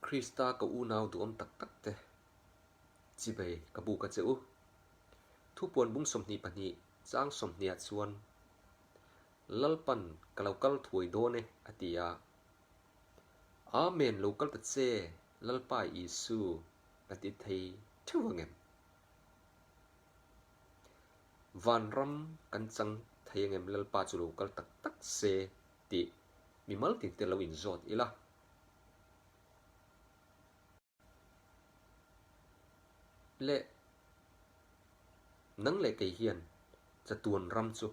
Krista ka unau duhawm tak tak te, chibei ka buk a che u. Thupuan bung 22 chang 20 ah chuan Lalpan ka lo kal thuai dawn e a ti a. Amen lo kal ta che Lalpa Isu ka ti thei theuh ang em? Vanram kan chang thei ang em Lalpa chu lo kal tak tak se tih mimal tin te lo inzawt ila. Le nang leh kei hian chatuan ram chu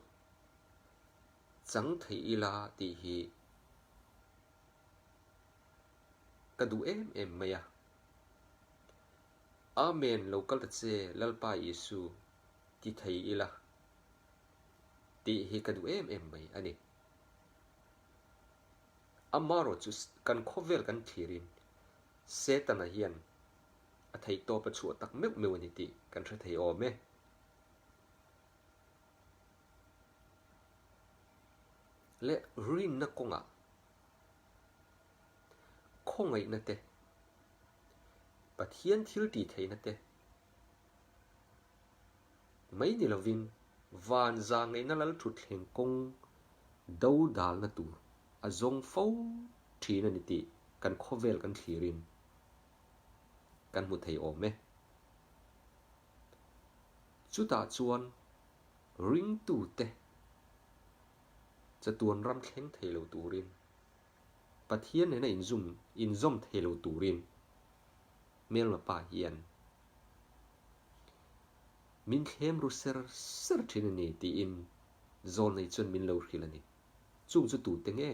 chang thei ila tih hi ka duh em em mai a. Amen lo kal ta che Lalpa Isu ti thei ila tih hi ka duh em em mai a ni. Amarawh chu kan khawvel kan thlirin Setana hian a theihtawp a chhuah tak meuh meuh a ni tih kan hre thei awm e. Leh rinna kawngah khawngaihna te, Pathian thil tih theihna te mai ni lovin van zangaihna lal thutthleng kawng do dalna tur a zawng fo thin a ni tih kan khawvel kan thlirin kan hmu thei awm e. Chutah chuan ringtute chatuan ram thleng thei lo turin, Pathian nena inzum inzawm thei lo turin hmelma pa hian min thlem ru ser ser thin a ni tiin zawlnei chuan min lo hrilh a ni. Chung chu tute nge?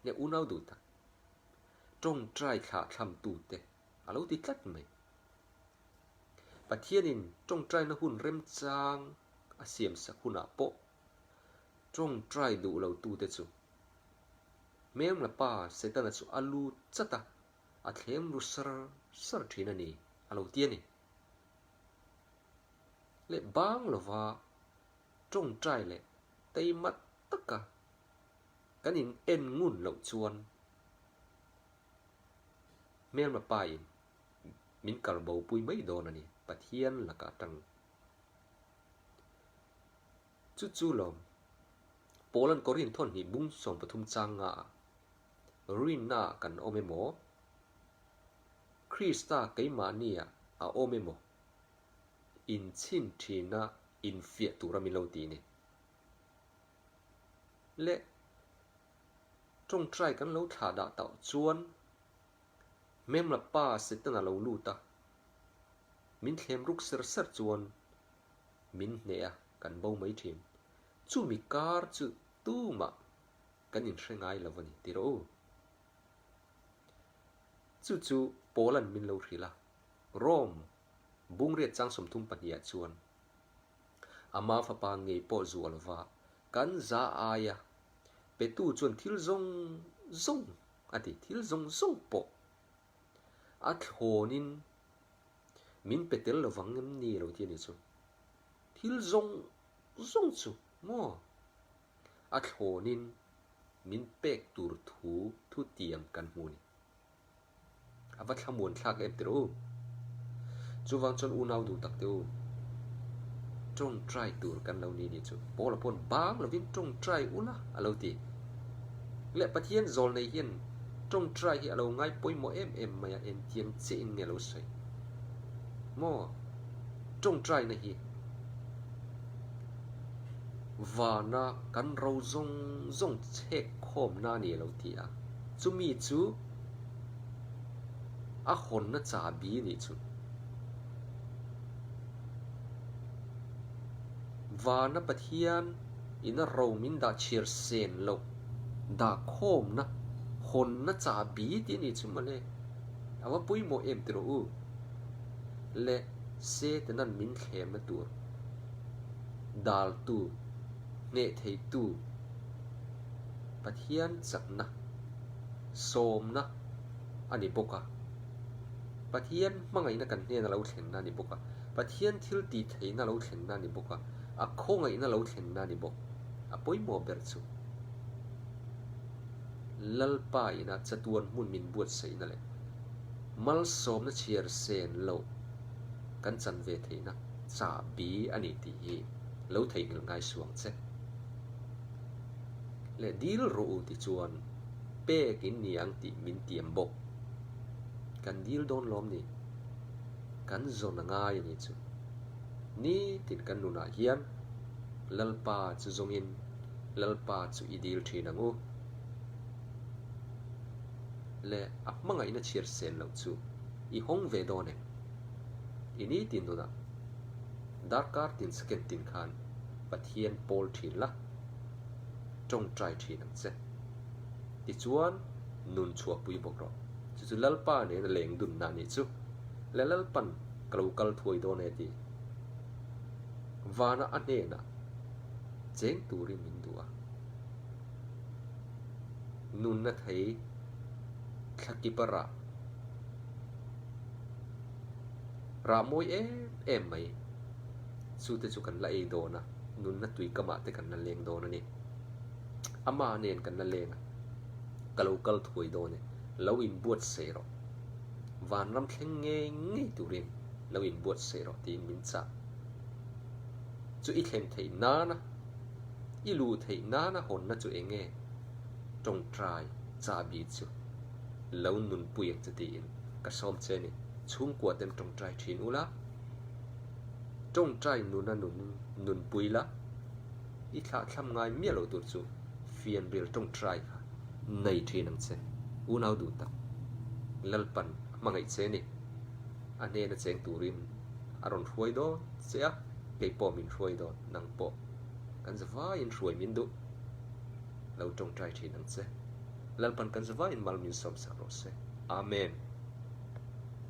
Nge unau duh tak? Tawngtai thlahthlam tute a lo ti tlat mai. Pathianin tawngtaina hun remchang a siamsak hunah pawh tawngtai duh lo tute chu hmelma pa Setana chu a lut chat a, a thlem ru sar sar thin a ni a lo ti a ni. Leh bang lova tawngtai leh teima taka kan in en ngun loh chuan hmelma pa in min kal bo pui mai dawn a ni Pathian lakah tang. Chu chu lawm Paul-a'n Korinth thawn hnih bung 13 chang nga ah rinna ah kan awm emaw Krista keimahni ah a awm emaw inchhin thina infiah tura min lo ti ni. Le tawngtai kan lo thlah dah tauh chuan Hmemla pa Setana lo lut a, min thlem ruk ser ser chuan min hneh a, kan bo mai thin. Chumi kar chu tumah kan inhre ngai lo a ni ti rawh u. Chu chu Paul-a'n min lo hrilh a, Rome Bungriat chang 32 ah chuan ama fapa ngei pawh zual va kan za aia petu chuan thil zawng zawng a ti, thil zawng zawng pawh a thlawnin min pe tel lovang em ni lo ti a ni chu. Thil zawng zawng chu maw a thlawnin min pek tur thu thutiam kan hmu a ni. A va thlamuan thlak em tirh u. Chuvang chuan unau duh tak te u, tawngtai tur kan lo ni nih chu. Paula pawn bang lovin tawngtai ula a lo ti. Leh Pathian zawl nei hian tawngtai hi a lo ngai pawimawh em em mai a, engtiang chiah in nge lo sawi. Maw? Tawngtaina hi vana kan ro zawng zawng chhek khawmna a ni a lo ti a. Chumi chu a hawnna chahbi nih chu. Vana Pathian ina ro min dah chhiar sen loh dah khawmna hawnna chahbi tih a nih chu mawle. A va pawimawh em ti rawh u. Le Setanan min thlemna tur daltu, hneh theitu Pathian chakna sawmna a ni bawk a. Pathian hmangaihna kan hnena lo thlenna a ni bawk a. Pathian thil tih theihna lo thlenna a ni bawk a. A khawngaihna lo thlenna a ni bawk. A pawimawh ber chu. Lalpa ina chatuan hmun min buatsaihna leh malsawmna chhiar sen loh kan chan ve theihna chahbi a ni tih hi lo theihnghilh ngai suang che. Leh dil rawh u ti chuan pek in ni ang tih min tiam bawk. Kan dil dawn lawm ni? Kan zawn a ngai a ni chu. Nitin kan nunah hian Lalpa chu zawngin Lalpa chu i dil thin ang u. Leh a hmangaihna chhiar sen loh chu i hawng ve dawn em? I nitin nunah darkar tin second tin khan Pathian pawl thin la, tawngtai thin ang che. Tichuan nun chhuahpui bawk rawh. Chu chu Lalpa nena leng dunna a nih chu. Le Lalpan ka lo kal thuai dawn e ti. Vana a hnenah cheng turin min duh a. Nunna thei thlakipa rah rah mawi em em mai. Chute chu kan la ei dawn a, nunna tui kamah te kan la leng dawn a ni. Ama nen kan la leng a, ka lo kal thuai dawn e, lo inbuatsaih rawh. Vanram thleng ngei ngei turin lo inbuatsaih rawh tiin min chah. Chu i thlen theih nana, i luh theih nana hawnna chu eng nge? Tawngtai chahbi chu lo nunpui ang che tiin ka sawm che a ni. Chhungkua ten tawngtai thin ula, tawngtai nuna nun nunpui la, i thlahthlam ngai miah loh tur chu fianrial tawngtai kha nei thin ang che. Unau duh tak, Lalpan a hmangaih che ni. A hnena cheng turin a rawn hruai dawn che a, kei pawh min hruai dawn, nang pawh kan zavaiin hruai min duh. Lo tawngtai thin ang che. Lalpan kan zavaiin mal min sawmsak rawh se. Amen.